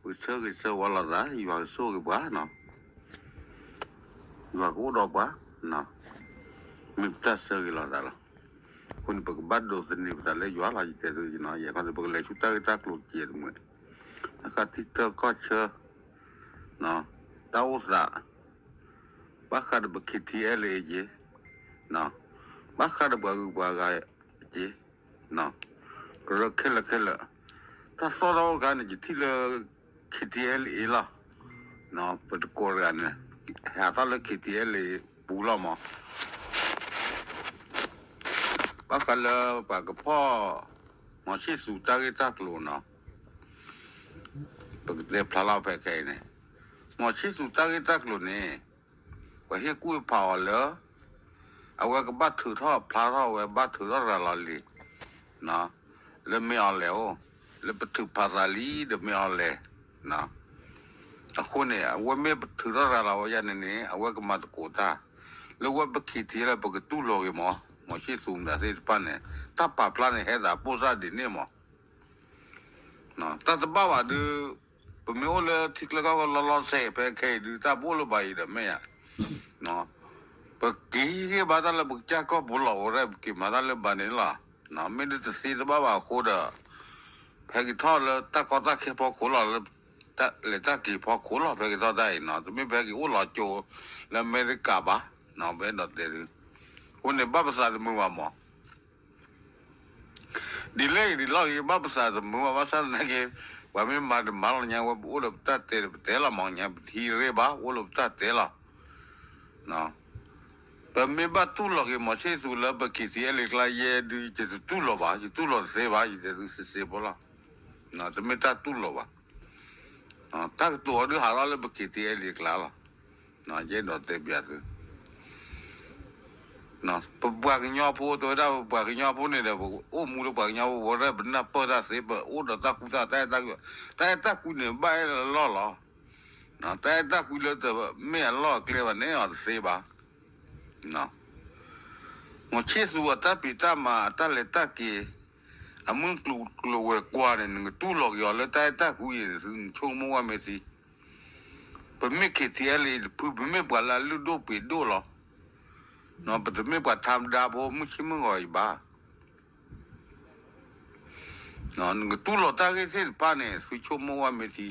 ပကဆၢဂ့ၤဆၢဝါလိာ်သး, ယွၤကဆိၣ်ဂ့ၤပှၤနီၤ, ယွၤကအိၣ်ဒီးပှၤ, မ့ၢ်ပတၢ်ဆၢဂ့ၤလိာ်သးလီၤ. အဃိန့ၣ် ပကဘၣ်ဒိးသန့ၤပသးလၢယွၤလီၤ. ယတဲသုနီၤ, ယဲခီန့ၣ် ပကလဲၤဆူတၢ်ဂ့ၢ်တၢ်ကျိၤတကဲးတမှဲၤ, တၢ်ဃးထံတၢ်ကီၢ်ဆၢ, တၢ်အိၣ်သး ဘၣ်ဃးဒီးပ K T L A က့, ဘၣ်ဃးဒီးပှၤဂုၤပှၤဂၤက့, ကရၢခဲလၢာ်ခဲလၢာ်, တၢ်သီၣ်တၢ်အိၣ်တခါန့ၣ် ယထံၣ်လၢ K T L A လီၤ. ပတကိးတဂၤန့ၣ် ဟးထီၣ်လၢ K T L A ပူၤလီၤမး. ဘၣ်ဃးလၢပှၤကဖီၣ် မီၤဆံၣ်သူးတၢ်ဂ့ၢ်တၢ်ကျိၤနီၤ, ပကတဲဖျါလီၤဖဲခဲအံၤန့ၣ်, မီၤဆံၣ်သူးတၢ်ဂ့ၢ်တၢ်ကျိၤန့ၣ် ပှၤဟ့ၣ်ကူၣ်ဖးအီၤလၢ အဝဲကဘၣ်ထုးထီၣ်ဖျါထီၣ်ဝဲ ဘၣ်ထုးထီၣ်ရၤလီၤလံ လၢမ့ၢ်အီၤလဲၣ်အိၣ်, လၢပထုးဖးသးလံဒီးမ့ၢ်အီၤလဲၣ်. အဃိန့ၣ် အဝဲမ့ၢ်ပထုးထီၣ်ရၤလီၤဝဲယါန့ၣ်န့ၣ် အဝဲကမၤသကိးတၢ်, လၢဝဲပ K T L A ပကတူၢ်လိာ်ဂ့ၤမး, မီၤဆံၣ်သူးမတၤသ့ၣ်တဖၣ်န့ၣ် တၢ်ပာ်ဖျါန့ၣ် ဟဲသးပိၢ်စၢ်ဒ်န့ၣ်မး တၢ်တဘၣ်ဘၣ်ဒုး, ပမ့ၢ်အိၣ်လၢထံချၢကီၢ်ချၢလီၤလီၤဆဲးဖဲခဲအံၤဒုး တၢ်ပအိၣ်လၢၤဘၣ်အံၤဒီးမ့ၢ်ဧါ, ပက့ၤဟ့ၣ်ဘါတၢ်လၢပကစၢ်ကီၢ်ပူၤလီၤ အိၣ်ရဲၣ် ပက့ၤမၤတၢ်လၢဘၣ်န့ၣ်လီၤ. မ့ၢ်ဒ်တသ့တဘၣ်ဘၣ်အဃိဒီး ဖဲက့ၤထီၣ်လၢတၢ်ကီတၢ်ခဲဖီခိၣ်လီၤ, လၢလဲၤတၢ်က့ၤဖီခိၣ်လီၤ ဖဲက့ၤထီၣ်တၢ်အံၤနီၤ, တမ့ၢ်ဖဲက့ၤအိၣ်လီၤကၠိလၢအမဲရကၤဘၣ်, ပအဲၣ်ဒိးတဲသု, အဃိန့ၣ် ဘၣ်ပသးတမုာ်ဘၣ်မး ဒ်လဲၣ်ဂ့ၤဒ်လဲၣ်ဂ့ၤ ဘၣ်ပသးတမုာ်ဘၣ် ဘၣ်ဆၣ်သနာ်က့ ပှၤမ့ၢ်မၤတမၤလီၤညါ ဝဲပအိၣ်ဒီးပတၢ်တဲဒီးပတဲလီၤမး ညါပထံရ့ၣ်ဘၣ် အိၣ်လၢပတၢ်တဲလီၤ. ပမ့ၢ်ဘၣ်တူၢ်လိာ်က့ၤမီၤဆံၣ်သူးလၢပ K T L A ကျါ ယဲဒုး ယတတူၢ်လိာ်ဘၣ် ယတူၢ်လိာ်တသ့ဘၣ် ယတဲသုစ့စ့ဖိလီၤ. တမ့ၢ်တၢ်တူၢ်လိာ်ဘၣ်. တၢ်ကတိၤအီၤဒုးဟးထီၣ်လၢပ K T L A ကျါလီၤ. ယအဲၣ်ဒိးတဲပျးသု ပပှၤကညီဖိ တဲဝဲဒၣ်ပပှၤကညီဖိန့ၣ်ဒီး ပအိၣ်မူလၢပှၤကညီဖိ ပဝဲဒၣ်ပနၢ်ပၢၢ်တၢ်သ့ ပအိၣ်ဒီးတၢ်ကူတၢ် တၢ်အဲၣ်တၢ်ကွံ, တၢ်အဲၣ်တၢ်ကွံန့ၣ် ဘၣ်အဲၣ်လၢအလီၢ်လီၤ. တၢ်အဲၣ်တၢ်ကွံလၢတမ့ၢ်အလီၢ်အကျဲဘၣ်န့ၣ် အီၤတသ့ဘၣ်. မီၤဆံၣ်သူးအတၢ်ဖံးတၢ်မၤ အတၢ်လဲၤတၢ်က့ၤ အမုၢ်ကျိၤဝဲၤကွာ်န့ၣ် နကတူၢ်လိာ်က့ၤအီၤလၢတၢ်အဲၣ်တၢ်ကွံန့ၣ် သုနဆိကမိၣ်ဝဲမ့ၢ်သံ ပမ့ၢ် K T L A တဖု ပမ့ၢ်ပှၤလၢအလုၢ်ဒိၣ်ပှ့ၤဒိၣ်လီၤ. ပတမ့ၢ်ပှၤထါမဒါဖိ မုၢ်ဆ့မုၢ်ဂီၤအံၤဘၣ်. နကတူၢ်လိာ်တၢ်ဂ့ၢ်သ့ၣ်တဖၣ်န့ၣ် သုဆိကမိၣ်ဝဲမ့ၢ်သံ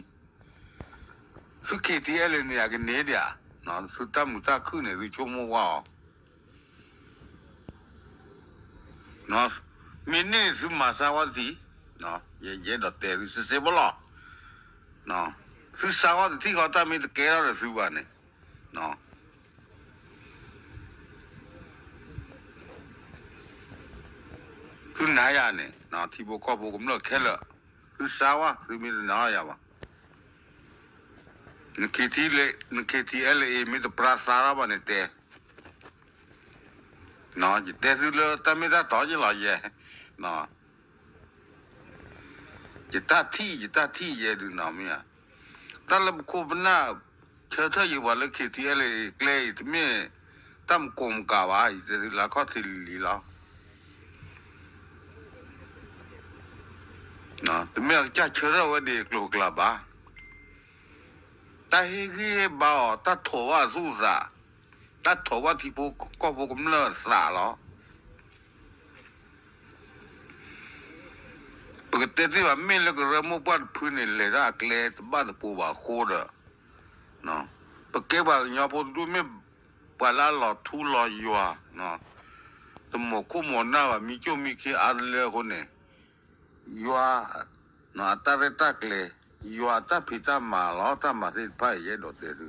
သု K T L A န့ၣ် အကန့ၢ်ဒံးဧါ, သုတၢ်မုာ်တၢ်ခုၣ်န့ၣ် သုဆိကမိၣ်ဝဲအီၤ မ့ၢ်န့ၢ်န့ၣ် သုမၤဆါဝဲတထံၣ်, ယအဲၣ်ဒိးတဲသုစ့စ့ဖိလီၤ. သုဆါဝဲတထံၣ်ဃီ တၢ်မ့ၢ်တကဲထီၣ်ဒီးသုဘၣ်န့ၣ် သုနာ်ယၤန့ၣ် ထံဖိကီၢ်ဖိကမျၢၢ်ခဲလၢာ်, သုဆါဝဲ သုမ့ၢ်တနာ်ယၤဘၣ်. န K T L A မ့ၢ်တပြၢသါထီၣ်ဘၣ်န့ၣ်တဲ, ယတဲသုလၢတၢ်မ့ၢ်တၢ်တီယဲလီၤယဲ, ယတၢ်ထံၣ် ယတၢ်ထံၣ်ယဲဒုးနီၤ မ့ၢ်ဧါ, တၢ်လၢပခိၣ်ပနၢ် ဆၢထၢၣ်ယံၤပှၤလၢ K T L A ကျဲအံၤ တမ့ၢ်တၢ်မကိာ်မကးဘၣ် ယတဲသုလၢခီၣ်ထံးလံၤလံၤလီၤ. တမ့ၢ်အကစၢ်ဆၢထၢၣ်ဝဲဒ်အကျိၤအကျဲဘၣ်. တၢ်ဟ့ၣ်ဂံၢ်ဟ့ၣ်ဘါအီၤ တၢ်ထိးဘၣ်အသူၣ်အသး, တၢ်ထိးဘၣ်ထံဖိကီၢ်ဖိကမျၢၢ်အသးလီၤ. ပကတဲသ့ဘၣ် မ့ၢ်လၢကရၢမိၢ်ပှၢ်တဖုန့ၣ် လဲၤတၢ်အကျဲတဘၣ်တပူၤဘၣ်အဃိဒီး ပကဲပှၤကညီဖိတဒူၣ် မ့ၢ်ပှၤလၢအလီၤထူလီၤယွၤ, တမိာ်ခိၣ်မိာ်နၢ်ဘၣ် မံကၠိၣ်မံခ့အါတလၢအဃိန့ၣ်, ယွၤအတၢ်ရဲၣ်တၢ်ကျဲၤ, ယွၤအတၢ်ဖံးတၢ်မၤလီၤ တၢ်မၤသ့ၣ်တဖၣ်အံၤ ယအဲၣ်ဒိးတဲသု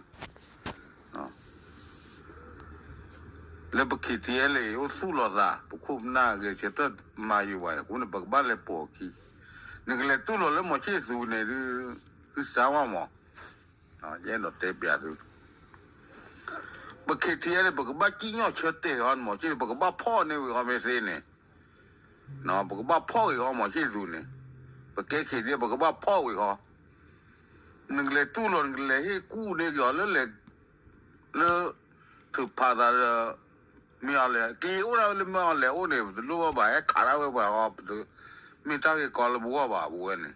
လၢပ K T L A အိၣ်သူၣ်လီၤသး ပခိၣ်ပနၢ်ဂဲၤဆၢထၢၣ်မၤယံၤဝဲအဃိန့ၣ် ပကဘၣ်လဲၤပိာ်အခံ, နကလဲၤတူၢ်လိာ်လၢမီၤဆံၣ်သူးန့ၣ်ဒုး သုစါဝါမး, ယအဲၣ်ဒိးတဲပျးသု ပ K T L A ပကဘၣ်စံၣ်ညီၣ်ဆၢတဲာ်အီၤ မီၤဆံၣ်သူး ပကဘၣ်ဖီၣ်န့ၢ်ဝံၤအီၤမ့ၢ်သ့န့ၣ်, ပကဘၣ်ဖီၣ်ဂ့ၤအီၤ မီၤဆံၣ်သူးန့ၣ်, ပကဲ K T L A ပကဘၣ်ဖီၣ်ဂ့ၤအီၤ, နကလဲၤတူၢ်လိာ် နကလဲၤဟ့ၣ်ကူၣ်န့ၢ်က့ၤအီၤလၢလဲၤ လၢ ထုးဖးသးဒီး မ့ၢ်အီၤလဲၣ် က့ၤအိၣ်ဒၣ်ဝဲလၢမ့ၢ်အီၤလဲၣ်အိၣ်န့ၣ် ပတလိၣ်ဘၣ်ဘၣ် ဟဲခးဒၣ်ဝဲပှၤအီၤ ပတမ့ၢ်တၢ်ဂ့ၢ်ကီလၢပဂီၢ်ဘၣ် ပဝဲန့ၣ်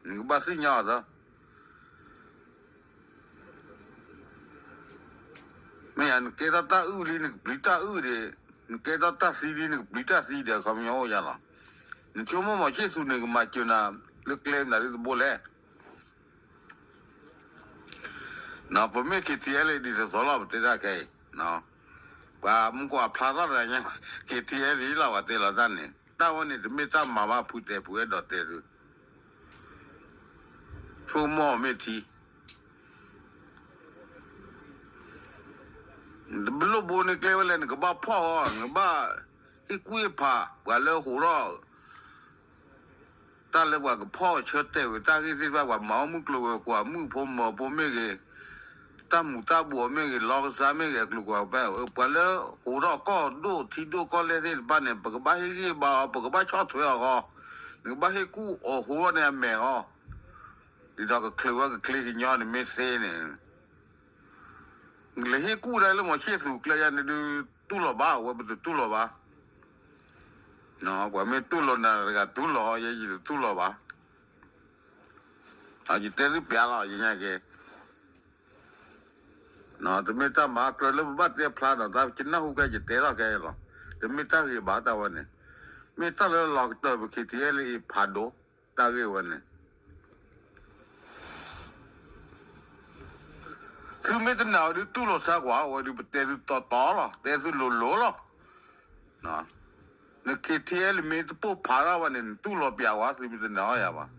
နကဘၣ်သ့ၣ်ညါအီၤသၢ မ့ၢ်ဧါ, နကဲထီၣ်တၢ်အုၣ်လံ နကပျံၤတၢ်အုၣ်ဒီး, နကဲထီၣ်တၢ်သံလံ နကပျံၤတၢ်သံဒီး အခီပညီအိၣ်ယၤလီၤ. နဆိကမိၣ်မီၤဆ့ၣ်သူးန့ၣ် ကမၤစၢၤနၤလၢကျဲမနုၤဒ်တဘိလဲၣ်. ပမ့ၢ် K T L A ဒ်သိးသိးလီၤ ပတဲတၢ်ခဲအံၤ, ပှၤမုၢ်ကီၢ်အဖျါထီၣ်တဂၤညါ K T L A လီၤ ပှၤတဲလီၤတၢ်န့ၣ် တၢ်ဝဲန့ၣ် တမ့ၢ်တၢ်မၤဘၣ်ဖုတဲ ဖုအဲၣ်ဒိးတဲသု, ဆိကမိၣ်မ့ၢ်ထံ တဘျီဘိန့ၣ်ကျဲဝဲလဲၣ် နကဘၣ်ဖီၣ်အီၤ နကဘၣ်ဟ့ၣ်ကူၣ်ဟ့ၣ်ဖး ပှၤလၢဟိးထီၣ် တၢ်လၢပှၤကဖီၣ်ဆၢတဲာ်ဝဲတၢ်ဂ့ၢ်သ့ၣ်တဖၣ် ပှၤမၤအီၣ်မုၢ်ကျိၤဝဲၤကွာ် မုၢ်ဖိမၢၤဖိမ့ၢ်ဂ့ၤ, တၢ်မူၤတၢ်ဘှီးမ့ၢ်ဂ့ၤ, လီကစၢ်မ့ၢ်ဂ့ၤ, အကျိၤကွာ်ပဲ ပှၤလၢဟိးထီၣ်ကီၢ်ဒိၣ်ထံဒိၣ်ကီၢ်လဲၢ်သ့ၣ်တဖၣ်န့ၣ် ပကဘၣ်ဟ့ၣ်ဂံၢ်ဘါအီၤ ပကဘၣ်ဆီၣ်ထွဲအီၤဃီ, နကဘၣ်ဟ့ၣ်ကူၣ်အီၤဟိးထီၣ်န့ၣ်အမဲာ်ဃီ, ဒ်သိးကချုးဝဲကချ့ကညီန့ၣ်မ့ၢ်သ့န့ၣ် နကလဲၤဟ့ၣ်ကူၣ်ဒၣ်လၢမီၤဆ့ၣ်သူးကျဲယါန့ၣ်ဒုး တူၢ်လိာ်ဘၣ် အဝဲပတတူၢ်လိာ်ဘၣ်. ပှၤမ့ၢ်တူၢ်လိာ်နၤတဂၤတူၢ်လိာ် ယဲယတတူၢ်လိာ်ဘၣ်. ယတဲသုပျးလီၤ ယညါက့ၤ တမ့ၢ်တၢ်မၤကြၢးလၢပဘၣ်တဲဖျါဒီး တၢ်ကနၢ်ဟူကဲ ယတဲထီၣ်ကဲလီၤ. တမ့ၢ်တၢ်ဂ့ၤဘၣ်တၢ်ဝဲန့ၣ်, မ့ၢ်တၢ်လၢလီၤကတၢၢ်ပ K T L A ဖးဒိၣ် တၢ်ဂ့ၢ်ဝဲန့ၣ် သုမ့ၢ်တနာ်အီၤဒုးတူၢ်လိာ်စၢ်ကွၢ် အဝဲဒုးပတဲသုတီတီလီၤ တဲသုလိၤလိၤလီၤ. န K T L A မ့ၢ်တပိၢ်ဖးထီၣ်ဘၣ်န့ၣ် နတူၢ်လိာ်ပျးဝဲ သုမ့ၢ်တနာ်အီၤယၤဘၣ်.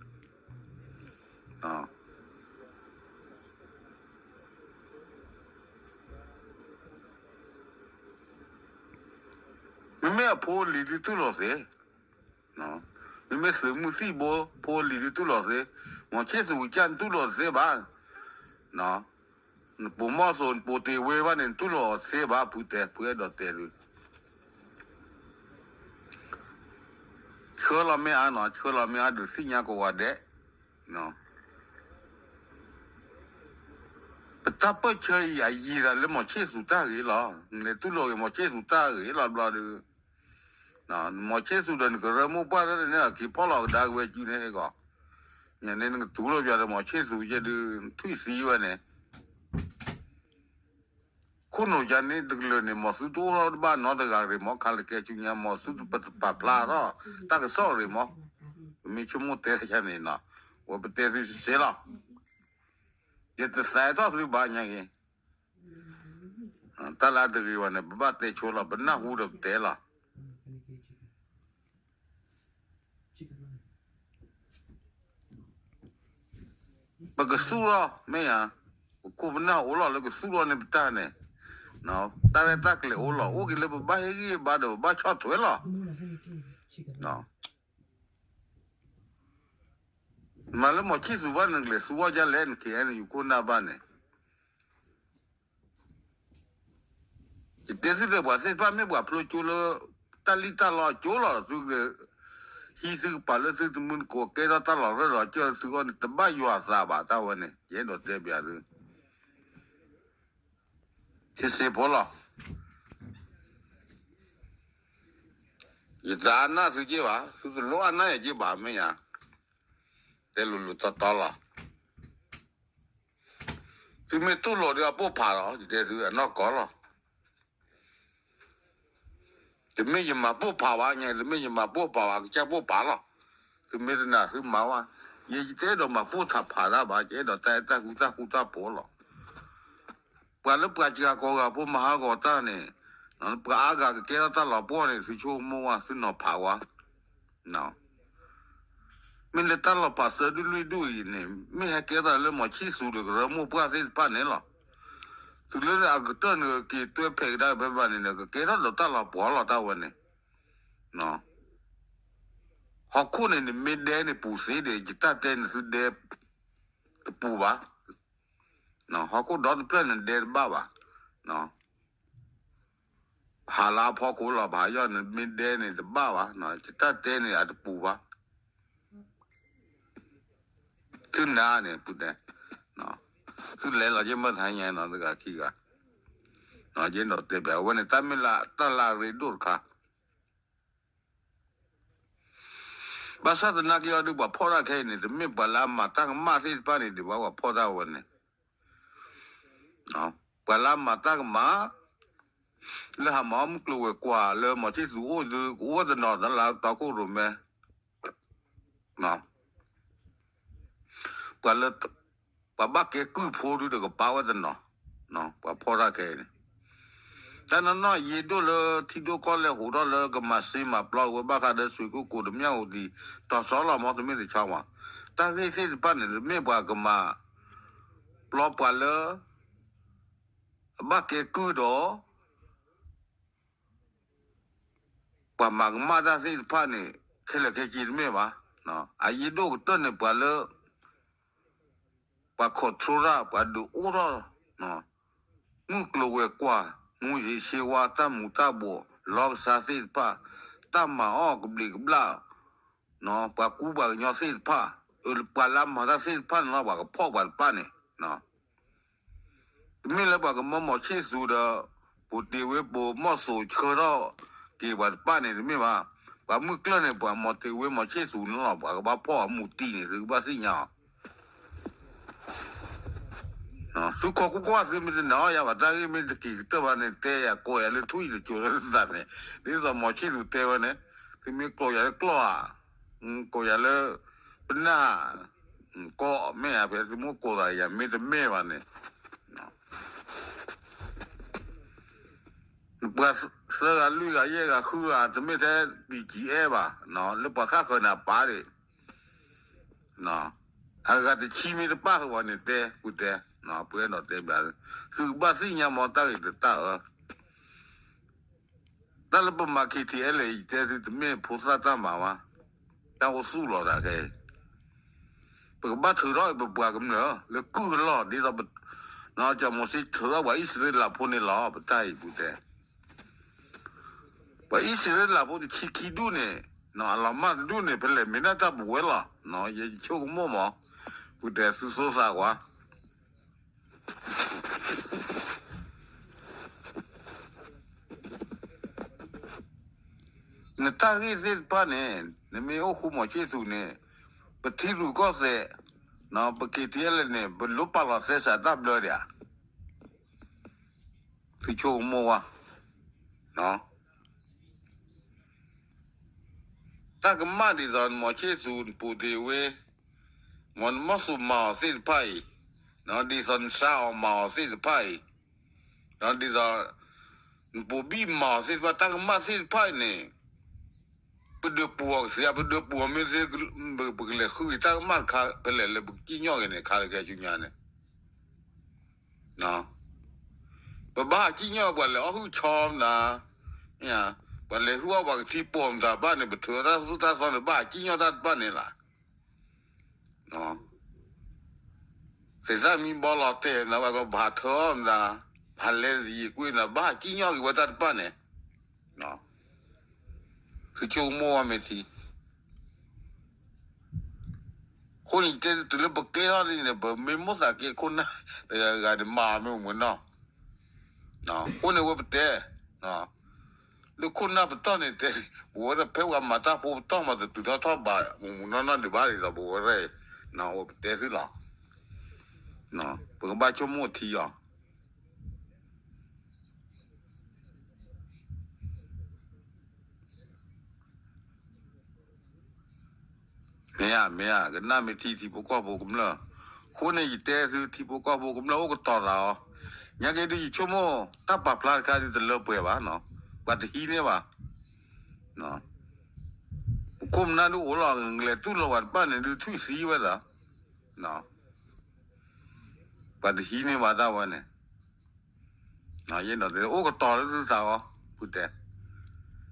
မ့မ့ၢ်အဖိအလံၤဒုးတူၢ်လိာ်သ့, မ့မ့ၢ်သုးမုၢ်သံၣ်ဘိဖိအလံၤဒုးတူၢ်လိာ်သ့, မီၤဆ့ၣ်သူးကစၢ်နတူၢ်လိာ်သ့ဘၣ်. နပိာ်မီၢ်စိ နပိာ်တ့ၢ်ဝ့ဘၣ်န့ၣ် နတူၢ်လိာ်အီၤသ့ဘၣ် ဖုတဲ ဖုအဲၣ်ဒိးတဲသု ဆှၢလီၤမ့ၢ်အါနီၤ ဆှၢလီၤမ့ၢ်အါဒုးသ့ၣ်ညါကိးဂၤဒဲး. ပတၢ်ပၢၢ်ဆၢအံၤ အယံၤသးလၢမီၤဆ့ၣ်သူးတၢ်ဂ့ၤလီၤ. နလဲၤတူၢ်လိာ်ဂ့ၤ မီၤဆ့ၣ်သူးတၢ်ဂ့ၤလီၤဘျီဒုး မီၤဆ့ၣ်သူးဒီးနကရၢမိၢ်ပှၢ်လၢန့ၣ် အက့ၤဖီၣ်လီၤကဒါက့ၤဝဲစုန့ၣ်ဟဲဂီၤ, ညါန့ၣ်နကတူၢ်လိာ်ပျးဒီးမီၤဆ့ၣ်သူးယဲဒုး ထွံၣ်သံဝဲန့ၣ် ခိၣ်နူာ်ယါန့ၣ်တကလုာ်န့ၣ် မီၤသုတအိၣ်ထီၣ်တဘၣ်နီတဂၤရ့ၣ်မီၤ ခးလၢကဲဆူညါ မီၤသုတပာ်ဖျါထီၣ် တၢ်ကစီၣ်ရ့ၣ်မီၤ, ပမ့ၢ်ဆိကမိၣ်တဲယါန့ၣ်နီၤ, ဝဲပတဲသုစဲးလီၤ, ယတသးထီၣ်သုဘၣ်ညါက့ၤ, တၢ်လၢအတဂ့ၤဘၣ်န့ၣ် ပဘၣ်တဲဆိလီၤ ပနၢ်ဟူဒီးပတဲလီၤ. ပကသူၣ်ထီၣ် မ့ၢ်ဧါ, ပခိၣ်ပနၢ်အိၣ်လီၤလၢကသူၣ်ထီၣ်န့ၢ်ပတၢ်န့ၣ်, တၢ်ရဲၣ်တၢ်ကျဲၤအိၣ်လီၤ အိၣ်က့ၤလၢပဘၣ်ဟ့ၣ်ဂံၢ်ဟ့ၣ်ဘါဒီးပဘၣ်ဆီၣ်ထွဲလီၤ. မ့ၢ်လၢမီၤဆံၣ်သူးဘၣ်နကလဲၤသူဝဲဒ်လဲၣ် န K N U ခိၣ်နၢ်ဘၣ်န့ၣ် ယတဲသုဒီးပှၤသ့ၣ်တဖၣ်မ့ၢ်ပှၤဖျိကၠိလၢ တၢ်လံၣ်တၢ်လီအကၠိလီၤ သုကဟံးသုကပၤလၢသုတမုၢ်တကိး ကဲထီၣ်တၢ်လီၤရၢၢ်လီၤစၢၢ်သုဂီၢ်န့ၣ် တဘၣ်ယွၤသးဘၣ်တၢ်ဝဲန့ၣ် ယအဲၣ်ဒိးတဲပျးသု ထံစ့ဖိလီၤ. ယတအါနၢ်သုက့ဘၣ် သုတလိၣ်အါနၢ်ယက့ဘၣ်မ့ၢ်ယါ, တဲလိၤလိၤတီတီလီၤ. သုမ့ၢ်တူၢ်လိာ်ဒီးအပိၢ်ဖးလီၤ ယတဲသုအနီၢ်ကီၢ်လီၤ. တမ့ၢ်ယမၤပိၢ်ဖးဘၣ်ညါ တမ့ၢ်ယမၤပိၢ်ဖးဘၣ် ကစၢ်ပိၢ်ဖးလီၤ. သုမ့ၢ်တနာ်သုမၤဝဲ, ယတအဲၣ်ဒိးမၤပိၢ်ထးဖးတၢ်ဘၣ် ယအဲၣ်ဒိးတၢ်အဲၣ်တၢ်ကွံတၢ်ဃူတၢ်ဖိးလီၤ. ပှၤလၢပှၤစှၤကိးဂၤဖိမၤဟးဂီၤတၢ်န့ၣ်, ပှၤအါဂၤကကဲထီၣ်တၢ်လီၤပှီၢ်န့ၣ် သုဆိကမိၣ်ဝဲ သုနီၤဖးဝဲ မ့ၢ်လၢတၢ်လီၤပာ်သၢဒုလွံၢ်ဒုအံၤန့ၣ် မ့ၢ်ဟဲကဲထီၣ်လၢမီၤဆံၣ်သူးဒီးကရၢမိၢ်ပှၢ်သ့ၣ်တဖၣ်န့ၣ်လီၤ. တုၤလၢအကတၢၢ်န့ၣ်က့ၤတွဲဖဲးကဒါဖဲဘၣ်န့ၣ် ကကဲထီၣ်ဒီးတၢ်လီၤပှီၢ်လီၤတၢ်ဝဲန့ၣ်. ဟီၣ်ခိၣ်န့ၣ် နမ့ၢ်ဒဲန့ၣ်ပူၤသ့ဒီး ယတၢ်တဲန့ၣ်သုဒဲတပူၤဘၣ်. ဟီၣ်ခိၣ်ဒီတဖျၢၣ်န့ၣ်ဒဲတဘၣ်ဘၣ်. ဟးလၢအဖီခိၣ်လီၤ ပဟးယီၢ်န့ၣ် မ့ၢ်ဒဲန့ၣ်တဘၣ်ဘၣ်, ယတၢ်တဲန့ၣ်အတပူၤဘၣ်. သုနၤန့ၣ် ပူၤတဲ, သုလဲၤလီၤယမ့ၢ်ထါညါနီၤ တဂၤခံဂၤ, ယဲဒီးတဲဘၣ် အဝဲန့ၣ် တၢ်မ့ၢ်လၢတၢ်လၢအရ့ဒိၣ်တခါ ဘၣ်ဆၣ်သနာ်က့အီၤဒုး ပှၤဖီၣ်တၢ်ခဲအံၤန့ၣ် တမ့ၢ်ပှၤလၢအမၤတၢ်ကမၣ်သ့ၣ်တဖၣ်န့ၣ် ဒ်ပှၤပှၤဖီၣ်တၢ်ဝဲန့ၣ်, ပှၤလၢအမၤတၢ်ကမၣ် လၢဟးမၤအီၣ်မုၢ်ကျိၤဝဲၤကွာ်လၢမီၤဆံၣ်သူၣ်အိၣ်ဒုး ကအိၣ်ဝဲတနီၤ တၢ်လၢတီခိၣ်ရိၣ်မဲ ပှၤလၢ ပှၤဘၣ်ကဲကုၢ်ဖိဒုးဒီးကပာ်ဝဲတနီၤ, ပှၤဖီၣ်တၢ်ခဲအံၤန့ၣ်, တၢ်နီၢ်နီၢ်ယ့ဒိၣ်လၢထံဒိၣ်ကီၢ်လဲၢ်ဟူးထီၣ်လၢကမၤစ့မၤပျီဝဲဘၣ်ဃးဒီး ဆွ့ၣ်ကိၣ်ကိၤ ဒီးမၠၣ်ဝတံၤ တီၤစီလီၤမ့ၢ်တမ့ၢ်တဆီဘၣ်, တၢ်ဂ့ၢ်သ့ၣ်တဖၣ်န့ၣ် တမ့ၢ်ပှၤကမၤပျီပှၤလၢ အဘၣ်ကဲကုၢ်ဒီး ပှၤမၤကမၣ်တၢ်သ့ၣ်တဖၣ်န့ၣ် ခဲလၢာ်ခဲဆ့တမ့ၢ်ဘၣ်. အယ့ဒိၣ်ကတၢၢ်န့ၣ် ပှၤလၢ ပှၤ control တၢ် ပှၤဒုးအိၣ်ထီၣ် မုၢ်ကျိၤဝဲၤကွာ် မူးယစ်ဆေးဝါး တၢ်မူၤတၢ်ဘှီး လီကဆါသ့ၣ်တဖၣ် တၢ်မၤအီၣ်ကဘျံးကဘျၣ် ပှၤကူပှၤကညီသ့ၣ်တဖၣ် ပှၤလၢအမၤတၢ်သ့ၣ်တဖၣ်န့ၣ်လီၤ ပှၤကဖီၣ်ပှၤတဖၣ်န့ၣ် တမ့ၢ်လၢပှၤကမၢမီၤဆံၣ်သူဒီး ပူၤတ့ၢ်ဝ့ ပူၤမီၢ်စိၤဆၢထီၣ်က့ၤပှၤတဖၣ်န့ၣ် တမ့ၢ်ဘၣ်. ပှၤမုၢ်ကျၢၢ်န့ၣ် ပှၤမီၤတ့ၢ်ဝ့မီၤဆံၣ်သူန့ၣ်လီၤ ပှၤကဘၣ်ဖီၣ်အမူးတံၢ်န့ၣ် သုကဘၣ်သ့ၣ်ညါအီၤ သုခိးကွၢ်ကွၢ်သုမ့ၢ်တနာ်အီၤယၤဘၣ် တၢ်ဂ့ၢ်မ့ၢ်တက့ၤကတၢၢ်ဘၣ်န့ၣ် တဲယၤကိးယၤလၢထွံၣ်တစိၤလၢသးန့ၣ် ဒ်သိးမီၤဆံၣ်သူတဲဝဲန့ၣ် သုမ့ၢ်ကိးယၤလၢကျီၢ်ဧါ ကိးယၤလၢ ပနၢ် ကိးမ့ၢ်ဧါ ဖဲသုမ့ၢ်ကိးသးယၤမ့ၢ်တမ့ၢ်ဘၣ်န့ၣ် ပှၤသၢဂၤလွံၢ်ဂၤယဲၢ်ဂၤဃုဂၤ တမ့ၢ်ထဲ ပံၢ်ကံအဲၣ်ဘၣ် လၢပှၤဃၣ်ဃၢၤန့ၣ်အပၢ်ဒၣ် အဂၤတဆံမ့ၢ်တပၣ်ဃုာ်ဘၣ်န့ၣ်တဲ ပူၤတဲ ပအဲၣ်ဒိးတဲဘၣ် သုကဘၣ်သ့ၣ်ညါမ့ၢ်တၢ်ဂ့ၤတတၢ်အၢ တၢ်လၢပမၤ KTLA အံၤ ယတဲသုတမ့ၢ်ဖိသၣ်တၢ်မၤဘၣ် တၢ်အိၣ်သူၣ်လီၤသးခဲအံၤ ပကဘၣ်ထုးထီၣ်ပပှၤကမျၢၢ်လၢကုၢ်အလီၢ် ဒ်သိး စီၤမိၤၡ့ထုးထီၣ်ပှၤအံၣ်စရ့လးဖိန့ၣ်လီၤ ပတၢ်အံၤပူၤတဲ ပှၤအံၣ်စရ့လးဖိတဆံခံဒူၣ်န့ၣ် အလီၤမၢ်တဒူၣ်န့ၣ် ဖဲလဲၣ်မ့ၢ်ဒၣ်တၢ်ပဝဲလီၤ ယဆိကမိၣ်မး ပူၤတဲသုသိသးကွၢ် နတၢ်ဂ့ၢ်သ့ၣ်တဖၣ်န့ၣ် နမ့ၢ်အိၣ်ဃူမီၤဆံၣ်သူန့ၣ် ပထံရူၢ်ကီၢ်သဲး ပ KTLA န့ၣ် ပလိၣ်ပာ်လီၤသဲစးတၢ်ဘျၢဒံးဧါ သုဆိကမိၣ်ဝဲ တၢ်ကမၣ်ဒ်သိးနမီၤဆံၣ်သူ နပူၤတ့ၢ်ဝ့ မ်နမီၢ်စိၤမၤအီၤသ့ၣ်တဖၣ်အံၤ ဒ်သိးနစါအီၤမၤအီၤသ့ၣ်တဖၣ်အံၤ ဒ်သိး နပူၤဘံၣ်မၤအီၤသ့ၣ်တဖၣ် တၢ်ကမၣ်သ့ၣ်တဖၣ်အံၤန့ၣ် ပဒုးပူၤအီၤကသ့ ပဒုးပူၤအီၤမ့ၢ်သ့ ပကလဲၤဃုက့ၤတၢ်ကမၣ်တခါ ဖဲလဲၣ်လၢပကစံၣ်ညီၣ်က့ၤန့ၣ် ခါလၢခဲဆူညါန့ၣ် ပဘၣ်ဟးစံၣ်ညီၣ်ပှၤလဲၤအီၣ်ဟုၣ်ဆီမတၤ ပှၤလဲၤဟုၣ်အီၣ်ပှၤကထံပိာ်မတၤဘၣ်န့ၣ် ပထုးအီၤတၢ်သိၣ်တၢ်သီန့ၣ် ဘၣ်ဟးစံၣ်ညီၣ်တၢ်တဖၣ်န့ၣ်လီၤ သ့ၣ်သၣ်မံဘီလီၤတဲာ်နၤ ပှၤကဘၣ်ဟးထၢအီၣ်မတၤ ဟးလဲၤယံာ်ကွ့ၢ်နၤ ဘၣ်ဟးစံၣ်ညီၣ်က့ၤဝဲတၢ်တဖၣ်န့ၣ် သုဆိကမိၣ်ဝဲမ့ၢ်ထံ အဃိန့ၣ် ယတဲတုၤလၢပကဲထီၣ်လံန့ၣ် ပမ့ၢ်မိၣ်သးက့ခိၣ်နၢ် တဂၤဂၤန့ၣ် မၤမ့ၢ်မုၢ်နီၢ် အဃိန့ၣ်ဝဲပတဲ လၢခိၣ်နၢ်ပတီၢ်န့ၣ်တဲ ပဝဲဒၣ်ဖဲပှၤမၤတၢ်ဖိပတီၢ်မး တတုၤထီၣ်ထီၣ်ဘး မုၢ်မုၢ်နီၢ်နီၢ်ဒံးဘၣ်ဒ်သိးပဝဲဒၣ် ဝဲပတဲသုလီၤ ပကဘၣ်ဆိကမိၣ်ထံအီၤ မ့ၢ်ဧါ မ့ၢ်ဧါ ကနၣ်မ့ၢ်ထံထံဖိကီၢ်ဖိကမျၢၢ် အဃိန့ၣ် ယတဲသုထံဖိကီၢ်ဖိကမျၢၢ်အိၣ်ကတီၤသးအီၤ ညါက့ၤဒုးယဆိကမိၣ် တၢ်ပာ်ဖျါတခါဒုးတလၢပှဲၤဘၣ် ပှၤတဟံးန့ၢ်ဘၣ် ပခိၣ်ပနၢ်ဒုးအိၣ်လီၤ လဲၤတူၢ်လိာ်ပှၤတဖၣ်န့ၣ်ဒုးထွံၣ်သံဝဲသး ပှၤတဟံးန့ၢ်ဘၣ်တၢ်ဝဲန့ၣ် ယဲဒီးအိၣ်ကတီၤလၢသုသးအီၤ ဖုတဲ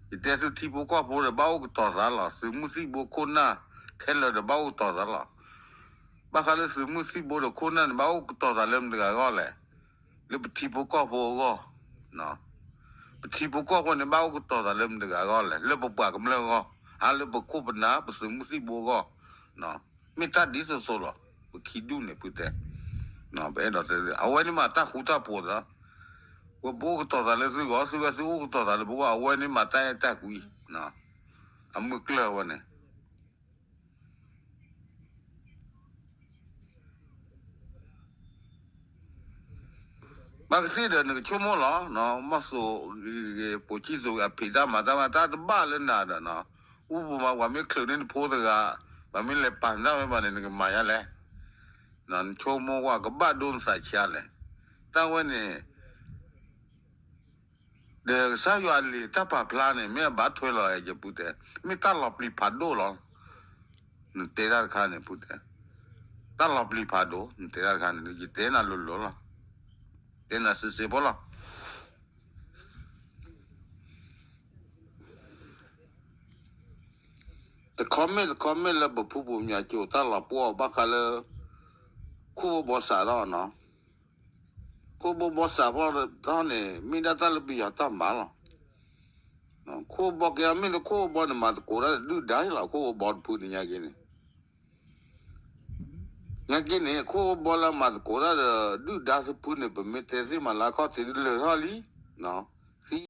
ယတဲသုထံဖိကီၢ်ဖိဒီးဘၣ်အိၣ်ကတီၤသးလီၤ သုးမုၢ်သံၣ်ဘိခိၣ်နၢ်ခဲလၢာ်ဒီးဘၣ်အိၣ်ကတီၤသးလီၤ ဘၣ်ဃးလၢသုးမုၢ်သံၣ်ဘိဒီးခိၣ်နၢ်န့ၣ် ဘၣ်အိၣ်ကတီၤသးလၢမတၤတဂၤအဂီၢ်လဲၣ် လၢပထံဖိကီၢ်ဖိအဂီၢ် ပထံဖိကီၢ်ဖိန့ၣ် ဘၣ်အိၣ်ကတီၤသးလၢမတၤတဂၤအဂီၢ်လဲၣ် လၢပပှၤကမျၢၢ်အဂီၢ် အါလၢပခိၣ်ပနၢ် ပသုးမုၢ်သံၣ်ဘိအဂီၢ် မ့ၢ်တၢ်ဒ်သိးသိးလီၤ ပခံဒူၣ်န့ၣ်ဖုတဲ ပအဲၣ်ဒိးတဲ အဝဲန့ၣ်မးတၢ်ဃူတၢ်ဖိးသး ပအိၣ်ကတီၤသးလၢသုဂီၢ် သုဝဲသုအိၣ်ကတီၤသးလၢပဂီၢ် အဝဲန့ၣ်မးတၢ်အဲၣ်တၢ်ကွံ အမုၢ်ကျၢၢ်ဝဲန့ၣ် ပ ဘၣ်ကသ့ၣ်ဒီးနကဆိကမိၣ်လီၤ, မီၢ်စိဂ့ၤဂ့ၤ ပိာ်ကံၢ်စိဂ့ၤ အဖံးတၢ်မၤတၢ်ဘၣ် တၢ်တဘၣ်လၢနၤဒီးနီၤ, အိၣ်ပူၤမး ပှၤမ့ၢ်ချုးန့ၢ်နဖိတဂၤ, ပှၤမ့ၢ်လဲၤပာ်နတၢ်ဝဲဘၣ်န့ၣ် နကမၤယါလဲၣ်, နဆိကမိၣ်ကွၢ် ကဘၣ်ဒိနသးဆါလဲၣ်, တၢ်ဝဲန့ၣ် ဒီးကစၢ်ယွၤအလံာ်တၢ်ပာ်ဖျါန့ၣ် မ့ၢ်အဘၣ်ထွဲလီၤ ယပူၤတဲ, မ့ၢ်တၢ်လီၤပျံၤဖးဒိၣ်လီၤ. နတဲတၢ်တခါန့ၣ် ပူၤတဲ, တၢ်လီၤပျံၤဖးဒိၣ် နတဲတၢ်တခါန့ၣ် ယတဲနၤလိၤလိၤလီၤ. တဲနၤစ့စ့ဖိလီၤ. တခီမ့ၢ်တခီမ့ၢ်လၢပဖုပညါ ကၠိတၢ်လီၤပှီၢ်ဘၣ်ဃးလၢ ခိၣ်ဘီဘီစးထီၣ်နီၤ, ခိၣ်ဘီဘီစးထီၣ်န့ၣ် မ့ၢ်ဒၣ်တၢ်လၢပယီၤတၢ်မၤလီၤ. ခိၣ်ဘီကဲ မ့ၢ်လၢခိၣ်ဘီန့ၣ် မၤသကိးတၢ်ဒီးဒုၣ်ဒါလီၤ. ခိၣ်ဘီတဖုန့ၣ်ညါက့န့ၣ် ညါက့န့ၣ် ခိၣ်ဘီလၢမၤသကိးတၢ်ဒီးဒုၣ်ဒါတဖုန့ၣ် ပမ့ၢ်တဲသ့ၣ်မးလၢအခီၣ်ထံးလၢာ်ထီၣ်လံ, သံ